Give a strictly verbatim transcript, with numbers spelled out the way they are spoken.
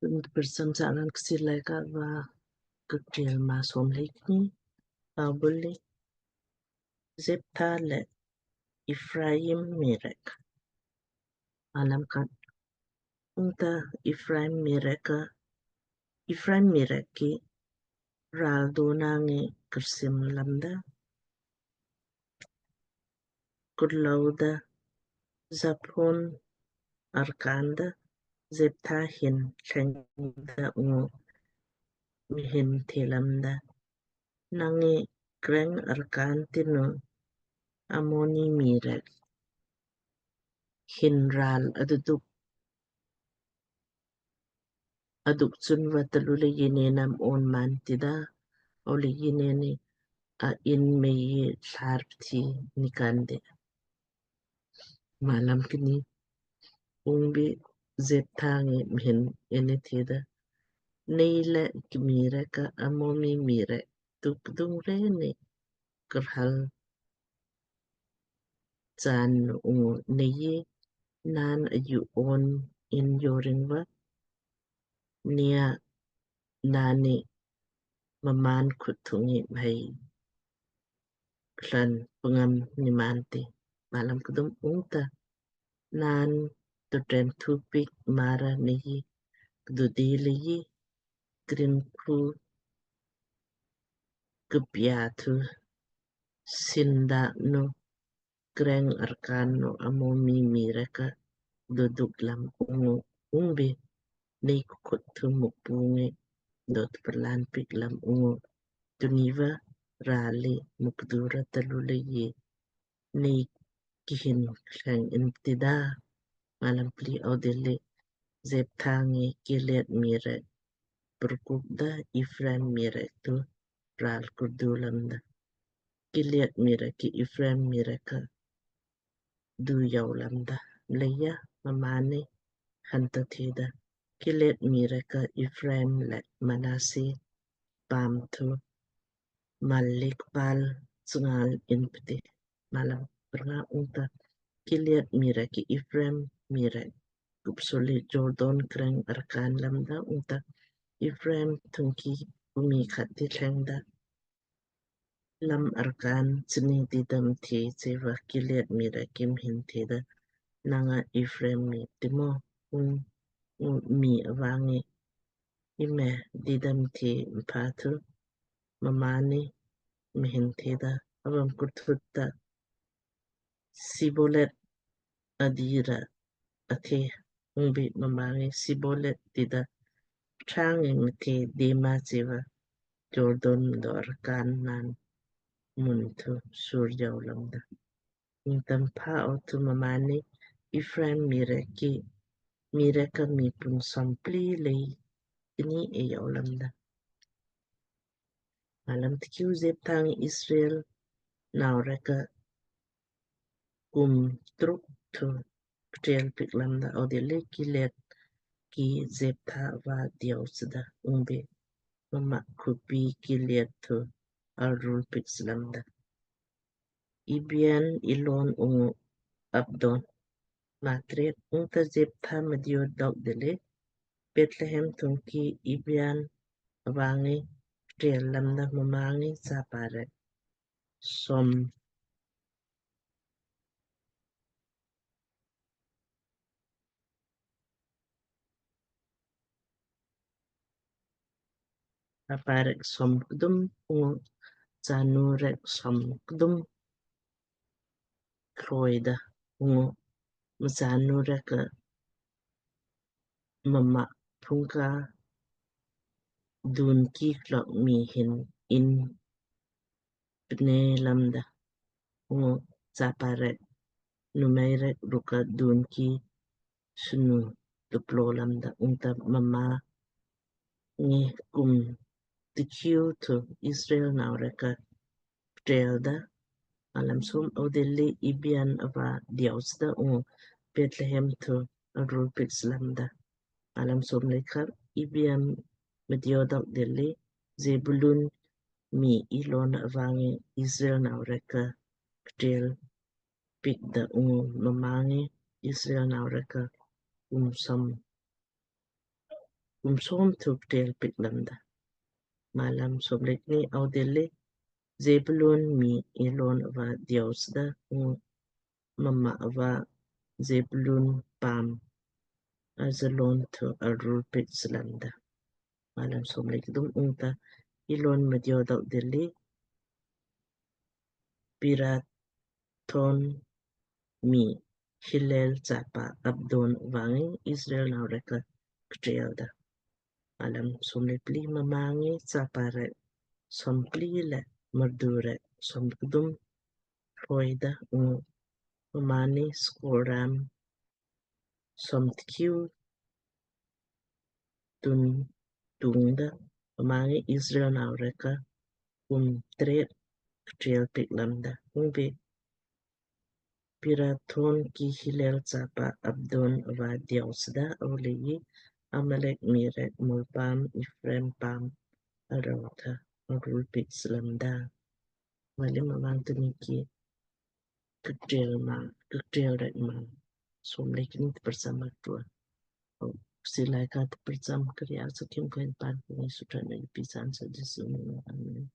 Tun tprcham saran Kchiir Laaika va Kikteelrek maa somleikni. Abuli Jeptha le Ephraim miirek. Alam khat. Ungta Ephraim miirek ka, Ephraim miirek ki ral dona ngi kursim lamda, kurlou da, Zaphon arkaan da, Jeptha hin thleng da ungu mhin the lamda, nang ngi kreng arkaan tinu Amoni miirek hin ral aduduk aduk chun va talu le yinenam on man tida, ole yineni a in mei ye tlar pthi nikande. Malam kni. Ungbi Jeptha ngi mhin inni theda, nei le ki miirek ka Amoni miirek tu kdung reni kurhal chaan ungu nei naan aju on in joring va, nei a naanni mmaan khut thung ngi mhai klan pngam nimaanti. Malam kdum. Ungta naan tu tren thu piik mara nei kdu di lei krin khu kpia thu sinda nu kreng arkaan nu Amoni miirek ka duduk lam ungu ungbi nei kukhut thu Mukpu ngi dot parlaan piik lam ungu tuniva rali mukdura talu lei nei kihin thleng in tida. Malam pli. Audilli Jeptha ngi Gilead miirek purkuk da Ephraim miirek tu ral kurdu lamda. Gilead miirek ki Ephraim miirek ka du jau lamda. Leija mmaanni hanta theda, Gilead miirek ka Ephraim le Manasi paam thu malik pal chngal in pti. Malam prnga. Ungta Gilead miirek ki Ephraim miirek kupsuli Jordan kreng arkaan lamda, ungta Ephraim thungki kumi khat ti thleng da lam arkaan chni didam thi cheva Gilead miirek ki mhin theda, nang a Ephraim mi timo? Ung, ung mi ava ngi ime didam thi mpha thu mmaanni mhin theda, avam kurthut ta Sibolet adira athe. Ungbi mma ngi Sibolet tida trang ngi mthe dema cheva Jordan dor kan naan mun thu sur jau lamda. Ungta mpha ava mmaanni Ephraim miirek ki, miirek ka mii pun som pli lei kni e jau lamda. Malam tkiu. Jeptha ngi Israel nau rek ka kum truk thu ktrel piik lamda. Audilli Gilead ki Jeptha va diau chda, ungbi mma khupi Gilead thu arul piik chlamda. Ibzan, Elon ungu Abdon. Matret. Ungta Jeptha mdiu dok dilli Bethlehem thungki Ibzan ava ngi ktrel lamda. Mma ngi chapa rek som chapa rek som kdum ungu chanu rek som kdum kloida ungu mchanu rek ka mma phungka dun ki klok mii hin in pne lamda. Ungu chapa rek numei rek rukka dun ki snu tuplo lamda. Ungta mma ngi kum tkiu thu Israel nau rek ka ktrel da. Malam som. Audilli Ibzan ava diau chda ungu Bethlehem thu arul piik chlamda. Malam som lei khat. Ibzan mdiu dok dilli Zebulun mii Elon ava ngi Israel nau rek ka ktrel piik da ungu mma ngi Israel nau rek ka kum som kum som thu ktel piik lamda. Malam somlekni audele Zebulun mii Elon ava diausda, ungu mma ava Zebulun paam Ajalon thu arul piik slamda. Malam somlekthum ungta Elon mdiau dok dele Pirathon mii Hillel chapa Abdon vangi Israel nau rek ka ktelda. Malam somlepli mma ngi chapa rek sompli le murdu rek somkthum hoida, ungu mmaanni skoram somtkiu tun tungda. Mma ngi Israel nau rek ka kum tret ktel piik lamda. Ungbi Pirathon ki Hillel chapa Abdon ava diausda, ava leiji Amalek mii rek mulpaam Ephraim paam arau tha arul piik slamda. Malam mma ngi tunni ki ktel ma, ktel rek ma somlekni tprcham atua. Silai ka tprcham kriya sakim ko en pan kuni sutran na pisan sa Jisu ni. Amen.